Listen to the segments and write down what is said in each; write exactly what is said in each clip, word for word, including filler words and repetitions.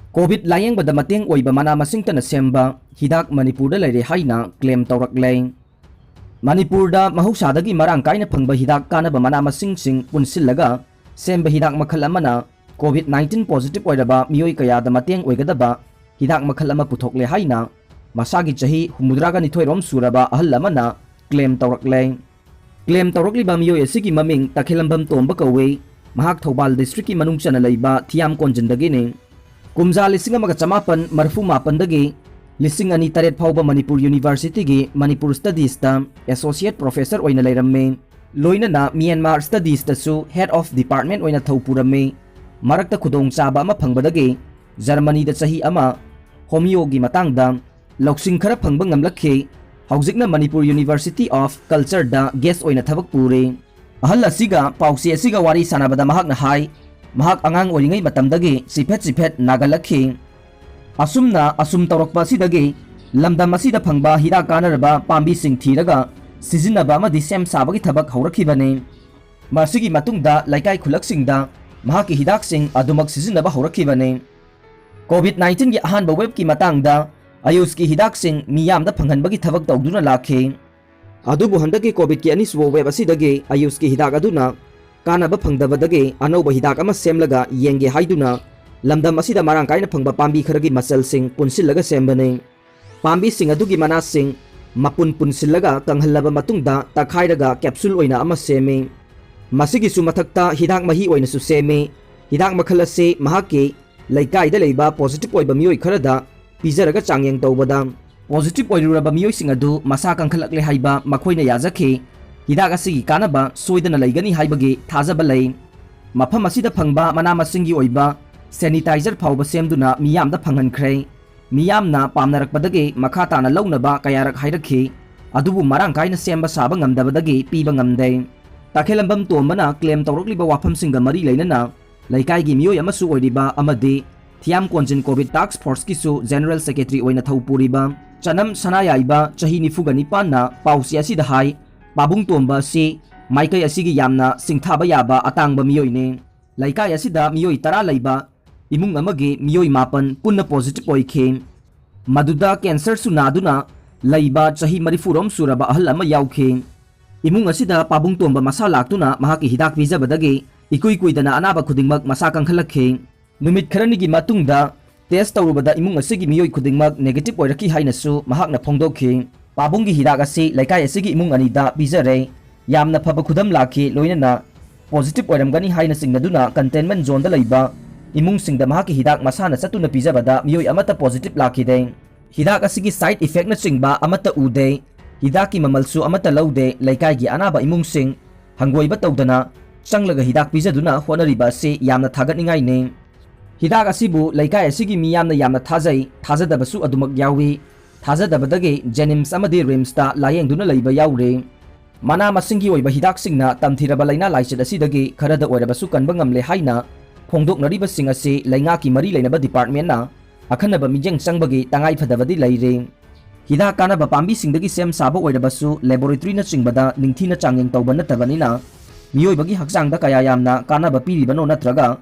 COVID ꯂꯥꯌꯦꯡꯕꯗ ꯃꯇꯦꯡ ꯑꯣꯏꯕ ꯃꯅꯥ ꯃꯁꯤꯡꯇꯅ ꯁꯦꯝꯕ ꯍꯤꯗꯥꯛ ꯃꯅꯤꯄꯨꯔꯗ ꯂꯩꯔꯦ ꯍꯥꯏꯅ ꯀ꯭ꯂꯦꯝ ꯇꯧꯔꯛꯂꯦ꯫ ꯃꯅꯤꯄꯨꯔꯗ ꯃꯍꯧꯁꯥꯗꯒꯤ ꯃꯔꯥꯡ ꯀꯥꯏꯅ ꯐꯪꯕ ꯍꯤꯗꯥꯛ ꯀꯥꯟꯅꯕ ꯃꯅꯥ ꯃꯁꯤꯡꯁꯤꯡ ꯄꯨꯟꯁꯤꯜꯂꯒ ꯁꯦꯝꯕ ꯍꯤꯗꯥꯛ ꯃꯈꯜ ꯑꯃꯅ ꯀꯣꯚꯤꯗ ꯅꯥꯏꯟꯇꯤꯟ ꯄꯣꯖꯤꯇꯤꯚ ꯑꯣꯏꯔꯕ ꯃꯤꯑꯣꯏ ꯀꯌꯥꯗ ꯃꯇꯦꯡ ꯑꯣꯏꯒꯗꯕ ꯍꯤꯗꯥꯛ ꯃꯈꯜ ꯑꯃ ꯄꯨꯊꯣꯛꯂꯦ ꯍꯥꯏꯅ ꯃꯁꯥꯒꯤ ꯆꯍꯤ ꯍꯨꯝꯐꯨꯇꯔꯥꯒ ꯅꯤꯊꯣꯏ ꯔꯣꯝ ꯁꯨꯔꯕ ꯑꯍꯜ ꯑꯃꯅ ꯀ꯭ꯂꯦꯝ ꯇꯧꯔꯛꯂꯦ꯫ ꯀ꯭ꯂꯦꯝ ꯇꯧꯔꯛꯂꯤꯕ ꯃꯤꯑꯣꯏ ꯑꯁꯤꯒꯤ ꯃꯃꯤꯡ ꯇꯈꯦꯂꯝꯕꯝ ꯇꯣꯝꯕ ꯀꯧꯏ꯫ ꯃꯍꯥꯛ ꯊꯧꯕꯥꯜ ꯗꯤꯁꯇ꯭ꯔꯤꯛꯀꯤ ꯃꯅꯨꯡ ꯆꯟꯅ ꯂꯩꯕ ꯊꯤꯌꯥꯝ ꯀꯣꯟꯖꯤꯟꯗꯒꯤꯅꯤ꯫ ꯀꯨꯝꯖꯥ ꯂꯤꯁꯤꯡ ꯑꯃꯒ ꯆꯃꯥꯄꯟ ꯃꯔꯤꯐꯨ ꯃꯥꯄꯟꯗꯒꯤ ꯂꯤꯁꯤꯡ ꯑꯅꯤ ꯇꯔꯦꯠ ꯐꯥꯎꯕ ꯃꯅꯤꯄꯨꯔ ꯌꯨꯅꯤꯚꯔꯁꯤꯇꯤꯒꯤ ꯃꯅꯤꯄꯨꯔ ꯁ꯭ꯇꯗꯤꯁꯇ ꯑꯦꯁꯣꯁꯤꯌꯦꯠ ꯄ꯭ꯔꯣꯐꯦꯁꯔ ꯑꯣꯏꯅ ꯂꯩꯔꯝꯃꯤ꯫ ꯂꯣꯏꯅꯅ ꯃ꯭ꯌꯥꯟꯃꯥꯔ ꯁ꯭ꯇꯗꯤꯁꯇꯁꯨ ꯍꯦꯗ ꯑꯣꯐ ꯗꯤꯄꯥꯔꯠꯃꯦꯟ ꯑꯣꯏꯅ ꯊꯧ ꯄꯨꯔꯝꯃꯤ꯫ ꯃꯔꯛꯇ ꯈꯨꯗꯣꯡꯆꯥꯕ ꯑꯃ ꯐꯪꯕꯗꯒꯤ ꯖꯔꯃꯅꯤꯗ ꯆꯍꯤ ꯑꯃ ꯍꯣꯃꯤꯌꯣꯒꯤ ꯃꯇꯥꯡꯗ ꯂꯧꯁꯤꯡ ꯈꯔ ꯐꯪꯕ ꯉꯝꯂꯛꯈꯤ꯫ ꯍꯧꯖꯤꯛꯅ ꯃꯅꯤꯄꯨꯔ ꯌꯨꯅꯤꯚꯔꯁꯤꯇꯤ ꯑꯣꯐ ꯀꯜꯆꯔꯗ ꯒꯦꯁ ꯑꯣꯏꯅ ꯊꯕꯛ ꯄꯨꯔꯤ꯫ ꯑꯍꯜ ꯑꯁꯤꯒ ꯄꯥꯎꯆꯦ ꯑꯁꯤꯒ ꯋꯥꯔꯤ ꯁꯥꯟꯅꯕꯗ ꯃꯍꯥꯛꯅ ꯍꯥꯏ, ꯃꯍꯥꯛ ꯑꯉꯥꯡ ꯑꯣꯏꯔꯤꯉꯩ ꯃꯇꯝꯗꯒꯤ ꯆꯤꯐꯦꯠ ꯆꯤꯐꯦꯠ ꯅꯥꯒꯜꯂꯛꯈꯤ꯫ ꯑꯁꯨꯝꯅ ꯑꯁꯨꯝ ꯇꯧꯔꯛꯄ ꯑꯁꯤꯗꯒꯤ ꯂꯝꯗꯝ ꯑꯁꯤꯗ ꯐꯪꯕ ꯍꯤꯗꯥꯛ ꯀꯥꯟꯅꯔꯕ ꯄꯥꯝꯕꯤꯁꯤꯡ ꯊꯤꯔꯒ ꯁꯤꯖꯤꯟꯅꯕ ꯑꯃꯗꯤ ꯁꯦꯝ ꯁꯥꯕꯒꯤ ꯊꯕꯛ ꯍꯧꯔꯛꯈꯤꯕꯅꯤ꯫ ꯃꯁꯤꯒꯤ ꯃꯇꯨꯡꯗ ꯂꯩꯀꯥꯏ ꯈꯨꯜꯂꯛꯁꯤꯡꯗ ꯃꯍꯥꯛꯀꯤ ꯍꯤꯗꯥꯛꯁꯤꯡ ꯑꯗꯨꯃꯛ ꯁꯤꯖꯤꯟꯅꯕ ꯍꯧꯔꯛꯈꯤꯕꯅꯤ꯫ ꯀꯣꯚꯤꯗ ꯅꯥꯏꯟꯇꯤꯟꯒꯤ ꯑꯍꯥꯟꯕ ꯋꯦꯕꯀꯤ ꯃꯇꯥꯡꯗ ꯑꯌꯨꯁꯀꯤ ꯍꯤꯗꯥꯛꯁꯤꯡ ꯃꯤꯌꯥꯝꯗ ꯐꯪꯍꯟꯕꯒꯤ ꯊꯕꯛ ꯇꯧꯗꯨꯅ ꯂꯥꯛꯈꯤ꯫ ꯑꯗꯨꯕꯨ ꯍꯟꯗꯛꯀꯤ ꯀꯣꯚꯤꯗꯀꯤ ꯑꯅꯤꯁꯨꯕ ꯋꯦꯕ ꯑꯁꯤꯗꯒꯤ ꯑꯌꯨꯁꯀꯤ ꯍꯤꯗꯥꯛ ꯑꯗꯨꯅ ꯀꯥꯟꯅꯕ ꯐꯪꯗꯕꯗꯒꯤ ꯑꯅꯧꯕ ꯍꯤꯗꯥꯛ ꯑꯃ ꯁꯦꯝꯂꯒ ꯌꯦꯡꯒꯦ ꯍꯥꯏꯗꯨꯅ ꯂꯝꯗꯝ ꯑꯁꯤꯗ ꯃꯔꯥꯡ ꯀꯥꯏꯅ ꯐꯪꯕ ꯄꯥꯝꯕꯤ ꯈꯔꯒꯤ ꯃꯆꯜꯁꯤꯡ ꯄꯨꯟꯁꯤꯜꯂꯒ ꯁꯦꯝꯕꯅꯤ꯫ ꯄꯥꯝꯕꯤꯁꯤꯡ ꯑꯗꯨꯒꯤ ꯃꯅꯥꯁꯤꯡ ꯃꯄꯨꯟ ꯄꯨꯟꯁꯤꯜꯂꯒ ꯀꯪꯍꯜꯂꯕ ꯃꯇꯨꯡꯗ ꯇꯛꯈꯥꯏꯔꯒ ꯀꯦꯞꯁꯨꯜ ꯑꯣꯏꯅ ꯑꯃ ꯁꯦꯝꯃꯤ꯫ ꯃꯁꯤꯒꯤꯁꯨ ꯃꯊꯛꯇ ꯍꯤꯗꯥꯛ ꯃꯍꯤ ꯑꯣꯏꯅꯁꯨ ꯁꯦꯝꯃꯤ꯫ ꯍꯤꯗꯥꯛ ꯃꯈꯜ ꯑꯁꯤ ꯃꯍꯥꯛꯀꯤ ꯂꯩꯀꯥꯏꯗ ꯂꯩꯕ ꯄꯣꯖꯤꯇꯤꯚ ꯑꯣꯏꯕ ꯃꯤꯑꯣꯏ ꯈꯔꯗ ꯄꯤꯖꯔꯒ ꯆꯥꯡꯌꯦꯡ ꯇꯧꯕꯗ, ꯄꯣꯖꯤꯇꯤꯚ ꯑꯣꯏꯔꯨꯔꯕ ꯃꯤꯑꯣꯏꯁꯤꯡ ꯑꯗꯨ ꯃꯁꯥ ꯀꯟꯈꯠꯂꯛꯂꯦ ꯍꯥꯏꯕ ꯃꯈꯣꯏꯅ ꯌꯥꯖꯈꯤ꯫ ꯍꯤꯗꯥꯛ ꯑꯁꯤꯒꯤ ꯀꯥꯟꯅꯕ ꯁꯣꯏꯗꯅ ꯂꯩꯒꯅꯤ ꯍꯥꯏꯕꯒꯤ ꯊꯥꯖꯕ ꯂꯩ꯫ ꯃꯐꯝ ꯑꯁꯤꯗ ꯐꯪꯕ ꯃꯅꯥ ꯃꯁꯤꯡꯒꯤ ꯑꯣꯏꯕ ꯁꯦꯅꯤꯇꯥꯏꯖꯔ ꯐꯥꯎꯕ ꯁꯦꯝꯗꯨꯅ ꯃꯤꯌꯥꯝꯗ ꯐꯪꯍꯟꯈ꯭ꯔꯦ꯫ ꯃꯤꯌꯥꯝꯅ ꯄꯥꯝꯅꯔꯛꯄꯗꯒꯤ ꯃꯈꯥ ꯇꯥꯅ ꯂꯧꯅꯕ ꯀꯌꯥꯔꯛ ꯍꯥꯏꯔꯛꯈꯤ, ꯑꯗꯨꯕꯨ ꯃꯔꯥꯡ ꯀꯥꯏꯅ ꯁꯦꯝꯕ ꯁꯥꯕ ꯉꯝꯗꯕꯗꯒꯤ ꯄꯤꯕ ꯉꯝꯗꯦ꯫ ꯇꯈꯦꯂꯝꯕꯝ ꯇꯣꯝꯕꯅ ꯀ꯭ꯂꯦꯝ ꯇꯧꯔꯛꯂꯤꯕ ꯋꯥꯐꯝꯁꯤꯡꯒ ꯃꯔꯤ ꯂꯩꯅꯅ ꯂꯩꯀꯥꯏꯒꯤ ꯃꯤꯑꯣꯏ ꯑꯃꯁꯨ ꯑꯣꯏꯔꯤꯕ ꯑꯃꯗꯤ ꯊꯤꯌꯥꯝ ꯀꯣꯟꯖꯤꯟ ꯀꯣꯚꯤꯗ ꯇꯥꯛꯁ ꯐꯣꯔꯁꯀꯤꯁꯨ ꯖꯦꯅꯔꯦꯜ ꯁꯦꯀ꯭ꯔꯦꯇꯔꯤ ꯑꯣꯏꯅ ꯊꯧ ꯄꯨꯔꯤꯕ ꯆꯅꯝ ꯁꯅꯥꯌꯥꯏꯕ, ꯆꯍꯤ ꯅꯤꯐꯨꯒ ꯅꯤꯄꯥꯟꯅ ꯄꯥꯎꯆꯦ ꯑꯁꯤꯗ ꯍꯥꯏ, ꯄꯥꯕꯨꯡ ꯇꯣꯝꯕ ꯑꯁꯤ ꯃꯥꯏꯀꯩ ꯑꯁꯤꯒꯤ ꯌꯥꯝꯅ ꯁꯤꯡꯊꯥꯕ ꯌꯥꯕ ꯑꯇꯥꯡꯕ ꯃꯤꯑꯣꯏꯅꯤ꯫ ꯂꯩꯀꯥꯏ ꯑꯁꯤꯗ ꯃꯤꯑꯣꯏ ꯇꯔꯥ ꯂꯩꯕ ꯏꯃꯨꯡ ꯑꯃꯒꯤ ꯃꯤꯑꯣꯏ ꯃꯥꯄꯟ ꯄꯨꯟꯅ positive ꯑꯣꯏꯈꯤ꯫ ꯃꯗꯨꯗ cancerꯁꯨ ꯅꯥꯗꯨꯅ ꯂꯩꯕ ꯆꯍꯤ ꯃꯔꯤꯐꯨꯔꯣꯝ ꯁꯨꯔꯕ ꯑꯍꯜ ꯑꯃ ꯌꯥꯎꯈꯤ꯫ ꯏꯃꯨꯡ ꯑꯁꯤꯗ ꯄꯥꯕꯨꯡ ꯇꯣꯝꯕ ꯃꯁꯥ ꯂꯥꯛꯇꯨꯅ ꯃꯍꯥꯛꯀꯤ ꯍꯤꯗꯥꯛ ꯄꯤꯖꯕꯗꯒꯤ ꯏꯀꯨꯏ ꯀꯨꯏꯗꯅ ꯑꯅꯥꯕ ꯈꯨꯗꯤꯡꯃꯛ ꯃꯁꯥ ꯀꯟꯈꯠꯂꯛꯈꯤ꯫ ꯅꯨꯃꯤꯠ ꯈꯔꯅꯤꯒꯤ ꯃꯇꯨꯡꯗ test ꯇꯧꯔꯨꯕꯗ ꯏꯃꯨꯡ ꯑꯁꯤꯒꯤ ꯃꯤꯑꯣꯏ ꯈꯨꯗꯤꯡꯃꯛ negative ꯑꯣꯏꯔꯛꯈꯤ ꯍꯥꯏꯅꯁꯨ ꯃꯍꯥꯛꯅ ꯐꯣꯡꯗꯣꯛꯈꯤ꯫ ꯄꯥꯕꯨꯡꯒꯤ ꯍꯤꯗꯥꯛ ꯑꯁꯤ ꯂꯩꯀꯥꯏ ꯑꯁꯤꯒꯤ ꯏꯃꯨꯡ ꯑꯅꯤꯗ ꯄꯤꯖꯔꯦ꯫ ꯌꯥꯝꯅ ꯐꯕ ꯈꯨꯗꯝ ꯂꯥꯛꯈꯤ, ꯂꯣꯏꯅꯅ positive ꯑꯣꯏꯔꯝꯒꯅꯤ ꯍꯥꯏꯅ ꯆꯤꯡꯅꯗꯨꯅ containment zoneꯗ ꯂꯩꯕ ꯏꯃꯨꯡꯁꯤꯡꯗ ꯃꯍꯥꯛꯀꯤ ꯍꯤꯗꯥꯛ ꯃꯁꯥꯅ ꯆꯠꯇꯨꯅ ꯄꯤꯖꯕꯗ ꯃꯤꯑꯣꯏ ꯑꯃꯠꯇ positive ꯂꯥꯛꯈꯤꯗꯦ꯫ ꯍꯤꯗꯥꯛ ꯑꯁꯤꯒꯤ side effectꯅꯆꯤꯡꯕ ꯑꯃꯠꯇ ꯎꯗꯦ꯫ ꯍꯤꯗꯥꯛꯀꯤ ꯃꯃꯜꯁꯨ ꯑꯃꯠꯇ ꯂꯧꯗꯦ꯫ ꯂꯩꯀꯥꯏꯒꯤ ꯑꯅꯥꯕ ꯏꯃꯨꯡꯁꯤꯡ ꯍꯪꯒꯣꯏꯕ ꯇꯧꯗꯅ ꯆꯪꯂꯒ ꯍꯤꯗꯥꯛ ꯄꯤꯖꯗꯨꯅ ꯍꯣꯠꯅꯔꯤꯕ ꯑꯁꯤ ꯌꯥꯝꯅ ꯊꯥꯒꯠꯅꯤꯡꯉꯥꯏꯅꯤ꯫ ꯍꯤꯗꯥꯛ ꯑꯁꯤꯕꯨ ꯂꯩꯀꯥꯏ ꯑꯁꯤꯒꯤ ꯃꯤꯌꯥꯝꯅ ꯌꯥꯝꯅ ꯊꯥꯖꯩ, ꯊꯥꯖꯗꯕꯁꯨ ꯑꯗꯨꯃꯛ ꯌꯥꯎꯏ꯫ ꯊꯥꯖꯗꯕꯗꯒꯤ JNIMS ꯑꯃꯗꯤ RIMSꯇ ꯂꯥꯌꯦꯡꯗꯨꯅ ꯂꯩꯕ ꯌꯥꯎꯔꯤ꯫ ꯃꯅꯥ ꯃꯁꯤꯡꯒꯤ ꯑꯣꯏꯕ ꯍꯤꯗꯥꯛꯁꯤꯡꯅ ꯇꯝꯊꯤꯔꯕ ꯂꯥꯏꯅꯥ ꯂꯥꯏꯆꯠ ꯑꯁꯤꯗꯒꯤ ꯈꯔꯗ ꯑꯣꯏꯔꯕꯁꯨ ꯀꯟꯕ ꯉꯝꯂꯦ ꯍꯥꯏꯅ ꯐꯣꯡꯗꯣꯛꯅꯔꯤꯕꯁꯤꯡ ꯑꯁꯤ ꯂꯩꯉꯥꯛꯀꯤ ꯃꯔꯤ ꯂꯩꯅꯕ departmentꯅ ꯑꯈꯟꯅꯕ ꯃꯤꯠꯌꯦꯡ ꯆꯪꯕꯒꯤ ꯇꯉꯥꯏ ꯐꯗꯕꯗꯤ ꯂꯩꯔꯤ꯫ ꯍꯤꯗꯥꯛ ꯀꯥꯟꯅꯕ ꯄꯥꯝꯕꯤꯁꯤꯡꯗꯒꯤ ꯁꯦꯝ ꯁꯥꯕ ꯑꯣꯏꯔꯕꯁꯨ laboratoryꯅꯆꯤꯡꯕꯗ ꯅꯤꯡꯊꯤꯅ ꯆꯥꯡꯌꯦꯡ ꯇꯧꯕ ꯅꯠꯇꯕꯅꯤꯅ ꯃꯤꯑꯣꯏꯕꯒꯤ ꯍꯛꯆꯥꯡꯗ ꯀꯌꯥ ꯌꯥꯝꯅ ꯀꯥꯟꯅꯕ ꯄꯤꯔꯤꯕꯅꯣ ꯅꯠꯇ꯭ꯔꯒ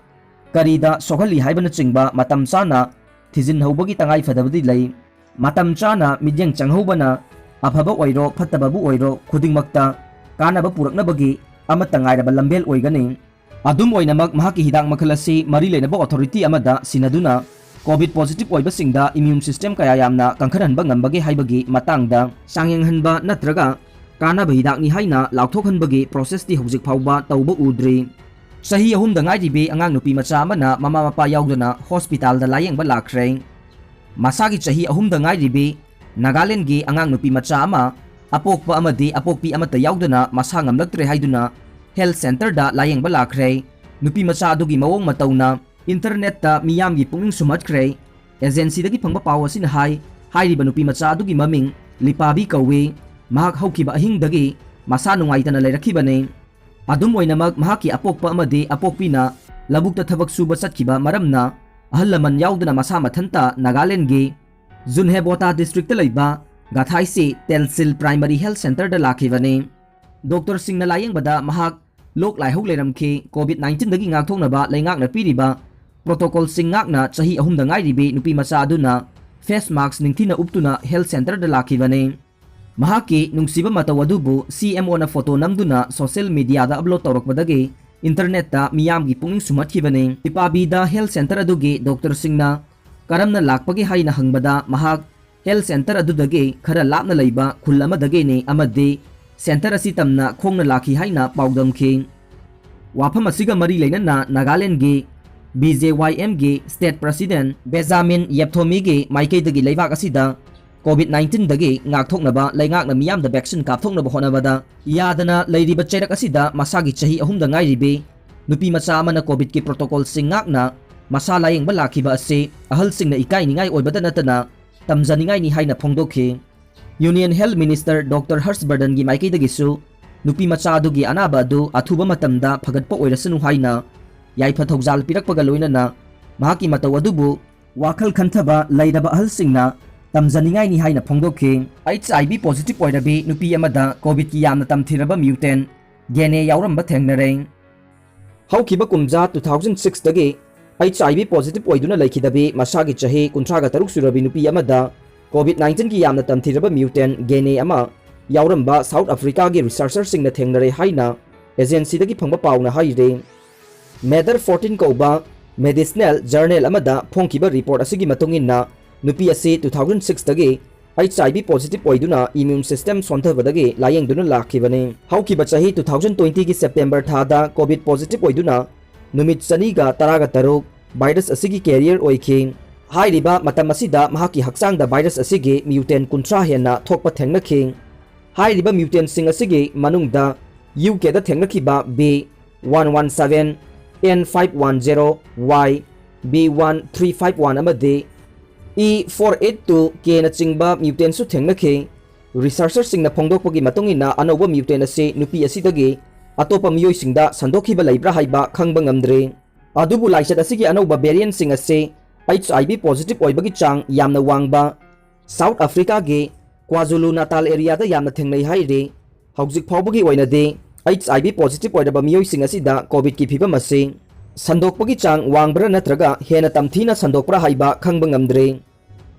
ꯀꯔꯤꯗ ꯁꯣꯛꯍꯜꯂꯤ ꯍꯥꯏꯕꯅꯆꯤꯡꯕ ꯃꯇꯝ ꯆꯥꯅ ꯊꯤꯖꯤꯟꯍꯧꯕꯒꯤ ꯇꯉꯥꯏ ꯐꯗꯕꯗꯤ ꯂꯩ꯫ ꯃꯇꯝ ꯆꯥꯅ ꯃꯤꯠꯌꯦꯡ ꯆꯪꯍꯧꯕꯅ ꯑꯐꯕ ꯑꯣꯏꯔꯣ ꯐꯠꯇꯕꯕꯨ ꯑꯣꯏꯔꯣ ꯈꯨꯗꯤꯡꯃꯛꯇ ꯀꯥꯟꯅꯕ ꯄꯨꯔꯛꯅꯕꯒꯤ ꯑꯃꯠꯇ ꯉꯥꯏꯔꯕ ꯂꯝꯕꯦꯜ ꯑꯣꯏꯒꯅꯤ꯫ ꯑꯗꯨꯝ ꯑꯣꯏꯅꯃꯛ ꯃꯍꯥꯛꯀꯤ ꯍꯤꯗꯥꯛ ꯃꯈꯜ ꯑꯁꯤ ꯃꯔꯤ ꯂꯩꯅꯕ authority ꯑꯃꯗ ꯁꯤꯟꯅꯗꯨꯅ COVID positive ꯑꯣꯏꯕꯁꯤꯡꯗ immune system ꯀꯌꯥ ꯌꯥꯝꯅ ꯀꯟꯈꯠꯍꯟꯕ ꯉꯝꯕꯒꯦ ꯍꯥꯏꯕꯒꯤ ꯃꯇꯥꯡꯗ ꯆꯥꯡꯌꯦꯡꯍꯟꯕ ꯅꯠꯇ꯭ꯔꯒ ꯀꯥꯟꯅꯕ ꯍꯤꯗꯥꯛꯅꯤ ꯍꯥꯏꯅ ꯂꯥꯎꯊꯣꯛꯍꯟꯕꯒꯤ processꯇꯤ ꯍꯧꯖꯤꯛ ꯐꯥꯎꯕ ꯇꯧꯕ ꯎꯗ꯭ꯔꯤ꯫ ꯆꯍꯤ ꯑꯍꯨꯝꯗ ꯉꯥꯏꯔꯤꯕꯤ ꯑꯉꯥꯡ ꯅꯨꯄꯤ ꯃꯆꯥ ꯑꯃꯅ ꯃꯃꯥ ꯃꯄꯥ ꯌꯥꯎꯗꯅ hospitalꯗ ꯂꯥꯌꯦꯡꯕ ꯂꯥꯛꯈ꯭ꯔꯦ꯫ ꯃꯁꯥꯒꯤ ꯆꯍꯤ ꯑꯍꯨꯝꯗ ꯉꯥꯏꯔꯤꯕꯤ ꯅꯥꯒꯥꯂꯦꯟꯗꯒꯤ ꯑꯉꯥꯡ ꯅꯨꯄꯤ ꯃꯆꯥ ꯑꯃ ꯑꯄꯣꯛꯄ ꯑꯃꯗꯤ ꯑꯄꯣꯛꯄꯤ ꯑꯃꯠꯇ ꯌꯥꯎꯗꯅ ꯃꯁꯥ ꯉꯝꯂꯛꯇ꯭ꯔꯦ ꯍꯥꯏꯗꯨꯅ health centreꯗ ꯂꯥꯌꯦꯡꯕ ꯂꯥꯛꯈ꯭ꯔꯦ꯫ ꯅꯨꯄꯤ ꯃꯆꯥ ꯑꯗꯨꯒꯤ ꯃꯑꯣꯡ ꯃꯇꯧꯅ internetꯇ ꯃꯤꯌꯥꯝꯒꯤ ꯄꯨꯛꯅꯤꯡ ꯁꯨꯝꯍꯠꯈ꯭ꯔꯦ꯫ Agencyꯗꯒꯤ ꯐꯪꯕ ꯄꯥꯎ ꯑꯁꯤꯅ ꯍꯥꯏ, ꯍꯥꯏꯔꯤꯕ ꯅꯨꯄꯤ ꯃꯆꯥ ꯑꯗꯨꯒꯤ ꯃꯃꯤꯡ ꯂꯤꯄꯥꯕꯤ ꯀꯧꯏ꯫ ꯃꯍꯥꯛ ꯍꯧꯈꯤꯕ ꯑꯍꯤꯡꯗꯒꯤ ꯃꯁꯥ ꯅꯨꯡꯉꯥꯏꯇꯅ ꯂꯩꯔꯛꯈꯤꯕꯅꯤ꯫ ꯑꯗꯨꯝ ꯑꯣꯏꯅꯃꯛ, ꯃꯍꯥꯛꯀꯤ ꯑꯄꯣꯛꯄ ꯑꯃꯗꯤ ꯑꯄꯣꯛꯄꯤꯅ ꯂꯧꯕꯨꯛꯇ ꯊꯕꯛ ꯁꯨꯕ ꯆꯠꯈꯤꯕ ꯃꯔꯝꯅ, ꯑꯍꯜ ꯂꯃꯟ ꯌꯥꯎꯗꯅ ꯃꯁꯥ ꯃꯊꯟꯇ ꯅꯥꯒꯥꯂꯦꯟꯗꯒꯤ ꯖꯨꯟꯍꯦꯕꯣꯇꯥ districtꯇ ꯂꯩꯕ ꯒꯥꯊꯥꯏꯁꯤ ꯇꯦꯜꯁꯤꯜ Primary Health Centreꯗ ꯂꯥꯛꯈꯤꯕꯅꯤ꯫ ꯗꯣꯛꯇꯔꯁꯤꯡꯅ ꯂꯥꯌꯦꯡꯕꯗ ꯃꯍꯥꯛ ꯂꯣꯛ ꯂꯥꯏꯍꯧ ꯂꯩꯔꯝꯈꯤ꯫ COVID nineteenꯗꯒꯤ ꯉꯥꯛꯊꯣꯛꯅꯕ ꯂꯩꯉꯥꯛꯅ ꯄꯤꯔꯤꯕ protocolꯁꯤꯡ ꯉꯥꯛꯅ ꯆꯍꯤ ꯑꯍꯨꯝꯗ ꯉꯥꯏꯔꯤꯕꯤ ꯅꯨꯄꯤ ꯃꯆꯥ ꯑꯗꯨꯅ face mask ꯅꯤꯡꯊꯤꯅ ꯎꯞꯇꯨꯅ health centreꯗ ꯂꯥꯛꯈꯤꯕꯅꯤ꯫ ꯃꯍꯥꯛꯀꯤ ꯅꯨꯡꯁꯤꯕ ꯃꯇꯧ ꯑꯗꯨꯕꯨ CMOꯅ photo ꯅꯝꯗꯨꯅ social mediaꯗ upload ꯇꯧꯔꯛꯄꯗꯒꯤ internetꯇ ꯃꯤꯌꯥꯝꯒꯤ ꯄꯨꯛꯅꯤꯡ ꯁꯨꯝꯍꯠꯈꯤꯕꯅꯤ꯫ ꯏꯄꯥꯕꯤꯗ health centre ꯑꯗꯨꯒꯤ doctorꯁꯤꯡꯅ ꯀꯔꯝꯅ ꯂꯥꯛꯄꯒꯦ ꯍꯥꯏꯅ ꯍꯪꯕꯗ ꯃꯍꯥꯛ health centre ꯑꯗꯨꯗꯒꯤ ꯈꯔ ꯂꯥꯞꯅ ꯂꯩꯕ ꯈꯨꯜ ꯑꯃꯗꯒꯤꯅꯤ ꯑꯃꯗꯤ centre ꯑꯁꯤ ꯇꯝꯅ ꯈꯣꯡꯅ ꯂꯥꯛꯈꯤ ꯍꯥꯏꯅ ꯄꯥꯎꯗꯝꯈꯤ꯫ ꯋꯥꯐꯝ ꯑꯁꯤꯒ ꯃꯔꯤ ꯂꯩꯅꯅ ꯅꯥꯒꯥꯂꯦꯟꯗꯒꯤ BJYMꯒꯤ state president ꯕꯦꯖꯥꯃꯤꯟ ꯌꯦꯞꯊꯣꯃꯤꯒꯤ ꯃꯥꯏꯀꯩꯗꯒꯤ ꯂꯩꯕꯥꯛ ꯑꯁꯤꯗ COVID nineteenꯗꯒꯤ ꯉꯥꯛꯊꯣꯛꯅꯕ ꯂꯩꯉꯥꯛꯅ ꯃꯤꯌꯥꯝꯗ vaccine ꯀꯥꯞꯊꯣꯛꯅꯕ ꯍꯣꯠꯅꯕꯗ ꯌꯥꯗꯅ ꯂꯩꯔꯤꯕ ꯆꯩꯔꯛ ꯑꯁꯤꯗ ꯃꯁꯥꯒꯤ ꯆꯍꯤ ꯑꯍꯨꯝꯗ ꯉꯥꯏꯔꯤꯕꯤ ꯅꯨꯄꯤ ꯃꯆꯥ ꯑꯃꯅ COVIDꯀꯤ protocolꯁꯤꯡ ꯉꯥꯛꯅ ꯃꯁꯥ ꯂꯥꯌꯦꯡꯕ ꯂꯥꯛꯈꯤꯕ ꯑꯁꯤ ꯑꯍꯜꯁꯤꯡꯅ ꯏꯀꯥꯏꯅꯤꯡꯉꯥꯏ ꯑꯣꯏꯕꯗ ꯅꯠꯇꯅ ꯇꯝꯖꯅꯤꯡꯉꯥꯏꯅꯤ ꯍꯥꯏꯅ ꯐꯣꯡꯗꯣꯛꯈꯤ꯫ Union Health Minister Doctor ꯍꯔꯁ ꯕꯔꯙꯟꯒꯤ ꯃꯥꯏꯀꯩꯗꯒꯤꯁꯨ ꯅꯨꯄꯤ ꯃꯆꯥ ꯑꯗꯨꯒꯤ ꯑꯅꯥꯕ ꯑꯗꯨ ꯑꯊꯨꯕ ꯃꯇꯝꯗ ꯐꯒꯠꯄ ꯑꯣꯏꯔꯁꯅꯨ ꯍꯥꯏꯅ ꯌꯥꯏꯐ ꯊꯧꯖꯥꯜ ꯄꯤꯔꯛꯄꯒ ꯂꯣꯏꯅꯅ ꯃꯍꯥꯛꯀꯤ ꯃꯇꯧ ꯑꯗꯨꯕꯨ ꯋꯥꯈꯜ ꯈꯟꯊꯕ ꯂꯩꯔꯕ ꯑꯍꯜꯁꯤꯡꯅ ꯇꯝꯖꯅꯤꯡꯉꯥꯏꯅꯤ ꯍꯥꯏꯅ ꯐꯣꯡꯗꯣꯛꯈꯤ꯫ HIV positive ꯑꯣꯏꯔꯕꯤ ꯅꯨꯄꯤ ꯑꯃꯗ COVIDꯀꯤ ꯌꯥꯝꯅ ꯇꯝꯊꯤꯔꯕ mutant DNA ꯌꯥꯎꯔꯝꯕ ꯊꯦꯡꯅꯔꯦ꯫ ꯍꯧꯈꯤꯕ ꯀꯨꯝꯖꯥ two thousand sixꯇꯒꯤ HIV positive ꯑꯣꯏꯗꯨꯅ ꯂꯩꯈꯤꯗꯕꯤ ꯃꯁꯥꯒꯤ ꯆꯍꯤ ꯀꯨꯟꯊ꯭ꯔꯥꯒ ꯇꯔꯨꯛ ꯁꯨꯔꯕꯤ ꯅꯨꯄꯤ ꯑꯃꯗ COVID nineteenꯒꯤ ꯌꯥꯝꯅ ꯇꯝꯊꯤꯔꯕ mutant DNA ꯑꯃ ꯌꯥꯎꯔꯝꯕ South Africaꯒꯤ researcherꯁꯤꯡꯅ ꯊꯦꯡꯅꯔꯦ ꯍꯥꯏꯅ agencyꯗꯒꯤ ꯐꯪꯕ ꯄꯥꯎꯅ ꯍꯥꯏꯔꯤ꯫ Matter fourteen ꯀꯧꯕ medicinal journal ꯑꯃꯗ ꯐꯣꯡꯈꯤꯕ report ꯑꯁꯤꯒꯤ ꯃꯇꯨꯡ ꯏꯟꯅ, ꯅꯨꯄꯤ ꯑꯁꯤ two thousand sixꯇꯒꯤ HIV positive ꯑꯣꯏꯗꯨꯅ immune system ꯁꯣꯟꯊꯕꯗꯒꯤ ꯂꯥꯌꯦꯡꯗꯨꯅ ꯂꯥꯛꯈꯤꯕꯅꯤ꯫ ꯍꯧꯈꯤꯕ ꯆꯍꯤ two thousand twentyꯒꯤ September ꯊꯥꯗ COVID positive ꯑꯣꯏꯗꯨꯅ ꯅꯨꯃꯤꯠ ꯆꯅꯤꯒ ꯇꯔꯥꯒ ꯇꯔꯨꯛ virus ꯑꯁꯤꯒꯤ carrier ꯑꯣꯏꯈꯤ꯫ ꯍꯥꯏꯔꯤꯕ ꯃꯇꯝ ꯑꯁꯤꯗ ꯃꯍꯥꯛꯀꯤ ꯍꯛꯆꯥꯡꯗ virus ꯑꯁꯤꯒꯤ mutant ꯀꯨꯟꯊ꯭ꯔꯥ ꯍꯦꯟꯅ ꯊꯣꯛꯄ ꯊꯦꯡꯅꯈꯤ꯫ ꯍꯥꯏꯔꯤꯕ mutantꯁꯤꯡ ꯑꯁꯤꯒꯤ ꯃꯅꯨꯡꯗ UKꯗ ꯊꯦꯡꯅꯈꯤꯕ B one one seven N five one zero Y, B one three five one ꯑꯃꯗꯤ E four eight two Kꯅꯆꯤꯡꯕ mutantꯁꯨ ꯊꯦꯡꯅꯈꯤ꯫ Researcherꯁꯤꯡꯅ ꯐꯣꯡꯗꯣꯛꯄꯒꯤ ꯃꯇꯨꯡ ꯏꯟꯅ, ꯑꯅꯧꯕ mutant ꯑꯁꯤ ꯅꯨꯄꯤ ꯑꯁꯤꯗꯒꯤ ꯑꯇꯣꯞꯄ ꯃꯤꯑꯣꯏꯁꯤꯡꯗ ꯁꯟꯗꯣꯛꯈꯤꯕ ꯂꯩꯕ꯭ꯔꯥ ꯍꯥꯏꯕ ꯈꯪꯕ ꯉꯝꯗ꯭ꯔꯤ꯫ ꯑꯗꯨꯕꯨ ꯂꯥꯏꯆꯠ ꯑꯁꯤꯒꯤ ꯑꯅꯧꯕ variantꯁꯤꯡ ꯑꯁꯤ HIV positive ꯑꯣꯏꯕꯒꯤ ꯆꯥꯡ ꯌꯥꯝꯅ ꯋꯥꯡꯕ South Africaꯒꯤ KwaZulu Natal areaꯗ ꯌꯥꯝꯅ ꯊꯦꯡꯅꯩ ꯍꯥꯏꯔꯤ꯫ ꯍꯧꯖꯤꯛ ꯐꯥꯎꯕꯒꯤ ꯑꯣꯏꯅꯗꯤ HIV positive ꯑꯣꯏꯔꯕ ꯃꯤꯑꯣꯏꯁꯤꯡ ꯑꯁꯤꯗ COVIDꯀꯤ ꯐꯤꯕꯝ ꯑꯁꯤ ꯁꯟꯗꯣꯛꯄꯒꯤ ꯆꯥꯡ ꯋꯥꯡꯕ꯭ꯔꯥ ꯅꯠꯇ꯭ꯔꯒ ꯍꯦꯟꯅ ꯇꯝꯊꯤꯅ ꯁꯟꯗꯣꯛꯄ꯭ꯔꯥ ꯍꯥꯏꯕ ꯈꯪꯕ ꯉꯝꯗ꯭ꯔꯤ꯫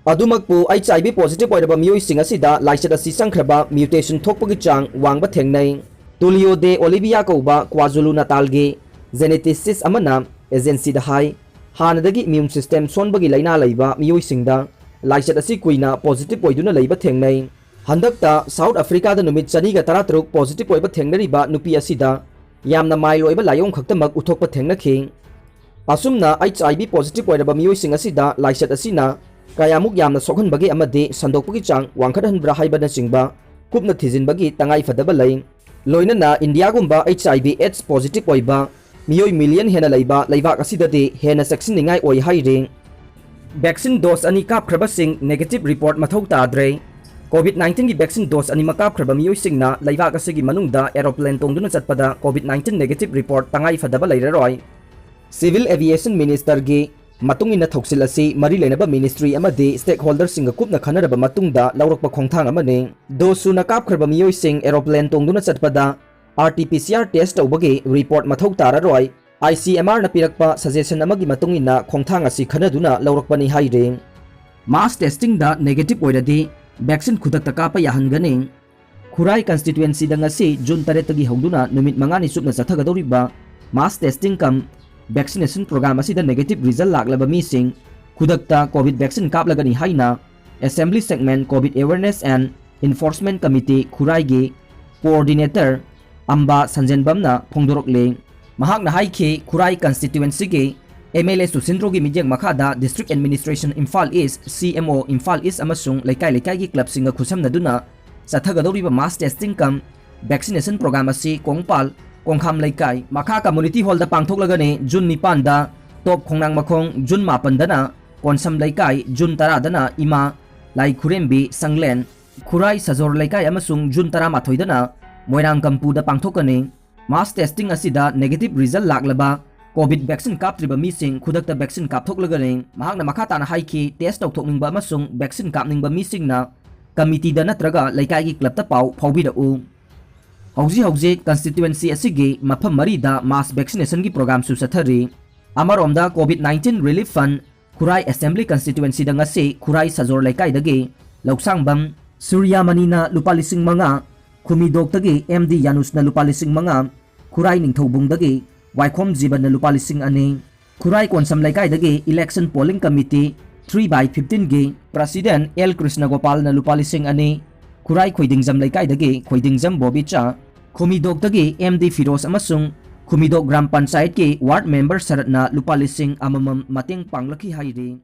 ꯑꯗꯨꯃꯛꯄꯨ, H I V positive ꯑꯣꯏꯔꯕ ꯃꯤꯑꯣꯏꯁꯤꯡ ꯑꯁꯤꯗ ꯂꯥꯏꯆꯠ ꯑꯁꯤ ꯆꯪꯈ꯭ꯔꯕ mutation ꯊꯣꯛꯄꯒꯤ ꯆꯥꯡ ꯋꯥꯡꯕ ꯊꯦꯡꯅꯩ꯫ Tulio de Oliveira ꯀꯧꯕ KwaZulu Natalꯒꯤ geneticist ꯑꯃꯅ agencyꯗ ꯍꯥꯏ, ꯍꯥꯟꯅꯗꯒꯤ immune system ꯁꯣꯟꯕꯒꯤ ꯂꯥꯏꯅꯥ ꯂꯩꯕ ꯃꯤꯑꯣꯏꯁꯤꯡꯗ ꯂꯥꯏꯆꯠ ꯑꯁꯤ ꯀꯨꯏꯅ positive ꯑꯣꯏꯗꯨꯅ ꯂꯩꯕ ꯊꯦꯡꯅꯩ꯫ ꯍꯟꯗꯛꯇ South Africaꯗ ꯅꯨꯃꯤꯠ ꯆꯅꯤꯒ ꯇꯔꯥꯇꯔꯨꯛ positive ꯑꯣꯏꯕ ꯊꯦꯡꯅꯔꯤꯕ ꯅꯨꯄꯤ ꯑꯁꯤꯗ ꯌꯥꯝꯅ mild ꯑꯣꯏꯕ ꯂꯥꯏꯑꯣꯡ ꯈꯛꯇꯃꯛ ꯎꯠꯊꯣꯛꯄ ꯊꯦꯡꯅꯈꯤ꯫ ꯑꯁꯨꯝꯅ H I V positive ꯑꯣꯏꯔꯕ ꯃꯤꯑꯣꯏꯁꯤꯡ ꯑꯁꯤꯗ ꯂꯥꯏꯆꯠ ꯑꯁꯤꯅ ꯀꯌꯥꯃꯨꯛ ꯌꯥꯝꯅ ꯁꯣꯛꯍꯟꯕꯒꯦ ꯑꯃꯗꯤ ꯁꯟꯗꯣꯛꯄꯒꯤ ꯆꯥꯡ ꯋꯥꯡꯈꯠꯍꯟꯕ꯭ꯔꯥ ꯍꯥꯏꯕꯅꯆꯤꯡꯕ ꯀꯨꯞꯅ ꯊꯤꯖꯤꯟꯕꯒꯤ ꯇꯉꯥꯏ ꯐꯗꯕ ꯂꯩ꯫ ꯂꯣꯏꯅꯅ ꯏꯟꯗꯤꯌꯥꯒꯨꯝꯕ H I V AIDS positive ꯑꯣꯏꯕ ꯃꯤꯑꯣꯏ million ꯍꯦꯟꯅ ꯂꯩꯕ ꯂꯩꯕꯥꯛ ꯑꯁꯤꯗꯗꯤ ꯍꯦꯟꯅ ꯆꯦꯛꯁꯤꯟꯅꯤꯡꯉꯥꯏ ꯑꯣꯏ ꯍꯥꯏꯔꯤ꯫ Vaccine dose ꯑꯅꯤ ꯀꯥꯞꯈ꯭ꯔꯕꯁꯤꯡ negative report ꯃꯊꯧ ꯇꯥꯗ꯭ꯔꯦ꯫ COVID nineteenꯒꯤ vaccine dose ꯑꯅꯤꯃꯛ ꯀꯥꯞꯈ꯭ꯔꯕ ꯃꯤꯑꯣꯏꯁꯤꯡꯅ ꯂꯩꯕꯥꯛ ꯑꯁꯤꯒꯤ ꯃꯅꯨꯡꯗ aeroplane ꯇꯣꯡꯗꯨꯅ ꯆꯠꯄꯗ COVID nineteen negative report ꯇꯉꯥꯏ ꯐꯗꯕ ꯂꯩꯔꯔꯣꯏ꯫ Civil Aviation Ministerꯒꯤ ꯃꯇꯨꯡ ꯏꯟꯅ ꯊꯧꯁꯤꯜ ꯑꯁꯤ ꯃꯔꯤ ꯂꯩꯅꯕ ministry ꯑꯃꯗꯤ stakeholderꯁꯤꯡꯒ ꯀꯨꯞꯅ ꯈꯟꯅꯔꯕ ꯃꯇꯨꯡꯗ ꯂꯧꯔꯛꯄ ꯈꯣꯡꯊꯥꯡ ꯑꯃꯅꯤ꯫ Dose ꯁꯨꯅ ꯀꯥꯞꯈ꯭ꯔꯕ ꯃꯤꯑꯣꯏꯁꯤꯡ aeroplane ꯇꯣꯡꯗꯨꯅ ꯆꯠꯄꯗ R T P C R test ꯇꯧꯕꯒꯤ report ꯃꯊꯧ ꯇꯥꯔꯔꯣꯏ꯫ I C M Rꯅ ꯄꯤꯔꯛꯄ suggestion ꯑꯃꯒꯤ ꯃꯇꯨꯡ ꯏꯟꯅ ꯈꯣꯡꯊꯥꯡ ꯑꯁꯤ ꯈꯟꯅꯗꯨꯅ ꯂꯧꯔꯛꯄꯅꯤ ꯍꯥꯏꯔꯤ꯫ Mass testingꯗ negative ꯑꯣꯏꯔꯗꯤ vaccine ꯈꯨꯗꯛꯇ ꯀꯥꯞꯄ ꯌꯥꯍꯟꯒꯅꯤ꯫ ꯈꯨꯔꯥꯏ constituencyꯗ ꯉꯁꯤ June ꯇꯔꯦꯠꯇꯒꯤ ꯍꯧꯗꯨꯅ ꯅꯨꯃꯤꯠ ꯃꯉꯥꯅꯤ ꯆꯨꯞꯅ ꯆꯠꯊꯒꯗꯧꯔꯤꯕ mass testing cum vaccination program ꯑꯁꯤꯗ negative result ꯂꯥꯛꯂꯕ ꯃꯤꯁꯤꯡ ꯈꯨꯗꯛꯇ COVID vaccine ꯀꯥꯞꯂꯒꯅꯤ ꯍꯥꯏꯅ Assembly Segment COVID Awareness and Enforcement Committee ꯈꯨꯔꯥꯏꯒꯤ coordinator ꯑꯝꯕꯥ ꯁꯟꯖꯦꯟꯕꯝꯅ ꯐꯣꯡꯗꯣꯔꯛꯂꯤ꯫ ꯃꯍꯥꯛꯅ ꯍꯥꯏꯈꯤ, ꯈꯨꯔꯥꯏ constituencyꯒꯤ M L A ꯁꯨꯁꯤꯟꯗ꯭ꯔꯣꯒꯤ ꯃꯤꯠꯌꯦꯡ ꯃꯈꯥꯗ District Administration Imphal East, C M O Imphal East ꯑꯃꯁꯨꯡ ꯂꯩꯀꯥꯏ ꯂꯩꯀꯥꯏꯒꯤ clubꯁꯤꯡꯒ ꯈꯨꯠꯁꯝꯅꯗꯨꯅ ꯆꯠꯊꯒꯗꯧꯔꯤꯕ mass testing cum vaccination program ꯑꯁꯤ ꯀꯣꯡꯄꯥꯜ, ꯀꯣꯡꯈꯥꯝ ꯂꯩꯀꯥꯏ, ꯃꯈꯥ community hallꯗ ꯄꯥꯡꯊꯣꯛꯂꯒꯅꯤ꯫ June ꯅꯤꯄꯥꯟꯗ ꯇꯣꯞ ꯈꯣꯡꯅꯥꯡ ꯃꯈꯣꯡ, June ꯃꯥꯄꯟꯗꯅ ꯀꯣꯟꯁꯝ ꯂꯩꯀꯥꯏ, June ꯇꯔꯥꯗꯅ ꯏꯃꯥ ꯂꯥꯏ ꯈꯨꯔꯦꯝꯕꯤ ꯁꯪꯂꯦꯟ, ꯈꯨꯔꯥꯏ ꯁꯖꯣꯔ ꯂꯩꯀꯥꯏ ꯑꯃꯁꯨꯡ June ꯇꯔꯥꯃꯥꯊꯣꯏꯗꯅ ꯃꯣꯏꯔꯥꯡ ꯀꯝꯄꯨꯗ ꯄꯥꯡꯊꯣꯛꯀꯅꯤ꯫ Mass testing ꯑꯁꯤꯗ negative result ꯂꯥꯛꯂꯕ COVID vaccine ꯀꯥꯞꯇ꯭ꯔꯤꯕ ꯃꯤꯁꯤꯡ ꯈꯨꯗꯛꯇ vaccine ꯀꯥꯞꯊꯣꯛꯂꯒꯅꯤ꯫ ꯃꯍꯥꯛꯅ ꯃꯈꯥ ꯇꯥꯅ ꯍꯥꯏꯈꯤ, test ꯇꯧꯊꯣꯛꯅꯤꯡꯕ ꯑꯃꯁꯨꯡ vaccine ꯀꯥꯞꯅꯤꯡꯕ ꯃꯤꯁꯤꯡꯅ committeeꯗ ꯅꯠꯇ꯭ꯔꯒ ꯂꯩꯀꯥꯏꯒꯤ clubꯇ ꯄꯥꯎ ꯐꯥꯎꯕꯤꯔꯛꯎ꯫ ꯍꯧꯖꯤꯛ ꯍꯧꯖꯤꯛ constituency ꯑꯁꯤꯒꯤ ꯃꯐꯝ ꯃꯔꯤꯗ mass vaccinationꯒꯤ programꯁꯨ ꯆꯠꯊꯔꯤ꯫ ꯑꯃꯔꯣꯝꯗ COVID nineteen relief fund ꯈꯨꯔꯥꯏ Assembly constituencyꯗ ꯉꯁꯤ ꯈꯨꯔꯥꯏ ꯁꯖꯣꯔ ꯂꯩꯀꯥꯏꯗꯒꯤ ꯂꯧꯁꯥꯡꯕꯝ ꯁꯨꯔꯌꯥꯃꯅꯤꯅ ꯂꯨꯄꯥ ꯂꯤꯁꯤꯡ ꯃꯉꯥ, ꯈꯨꯃꯤꯗꯣꯛꯇꯒꯤ ꯑꯦꯝ ꯗꯤ ꯌꯥꯅꯨꯁꯅ ꯂꯨꯄꯥ ꯂꯤꯁꯤꯡ ꯃꯉꯥ, ꯈꯨꯔꯥꯏ ꯅꯤꯡꯊꯧꯕꯨꯡꯗꯒꯤ ꯋꯥꯏꯈꯣꯝ ꯖꯤꯕꯟꯅ ꯂꯨꯄꯥ ꯂꯤꯁꯤꯡ ꯑꯅꯤ, ꯈꯨꯔꯥꯏ ꯀꯣꯟꯁꯝ ꯂꯩꯀꯥꯏꯗꯒꯤ election polling committee three by fifteenꯒꯤ president ꯑꯦꯜ ꯀ꯭ꯔꯤꯁꯅꯒꯣꯄꯥꯜꯅ ꯂꯨꯄꯥ ꯂꯤꯁꯤꯡ ꯑꯅꯤ, ꯈꯨꯔꯥꯏ ꯈꯣꯏꯗꯤꯡꯖꯝ ꯂꯩꯀꯥꯏꯗꯒꯤ ꯈꯣꯏꯗꯤꯡꯖꯝ ꯕꯣꯕꯤꯆꯥ, ꯈꯨꯃꯤꯗꯣꯛꯇꯒꯤ ꯑꯦꯝ ꯗꯤ ꯐꯤꯔꯣꯖ ꯑꯃꯁꯨꯡ ꯈꯨꯃꯤꯗꯣꯛ ꯒ꯭ꯔꯥꯝ ꯄꯟꯆꯥꯌꯠꯀꯤ ward member ꯁꯔꯠꯅ ꯂꯨꯄꯥ ꯂꯤꯁꯤꯡ ꯑꯃꯃꯝ ꯃꯇꯦꯡ ꯄꯥꯡꯂꯛꯈꯤ ꯍꯥꯏꯔꯤ꯫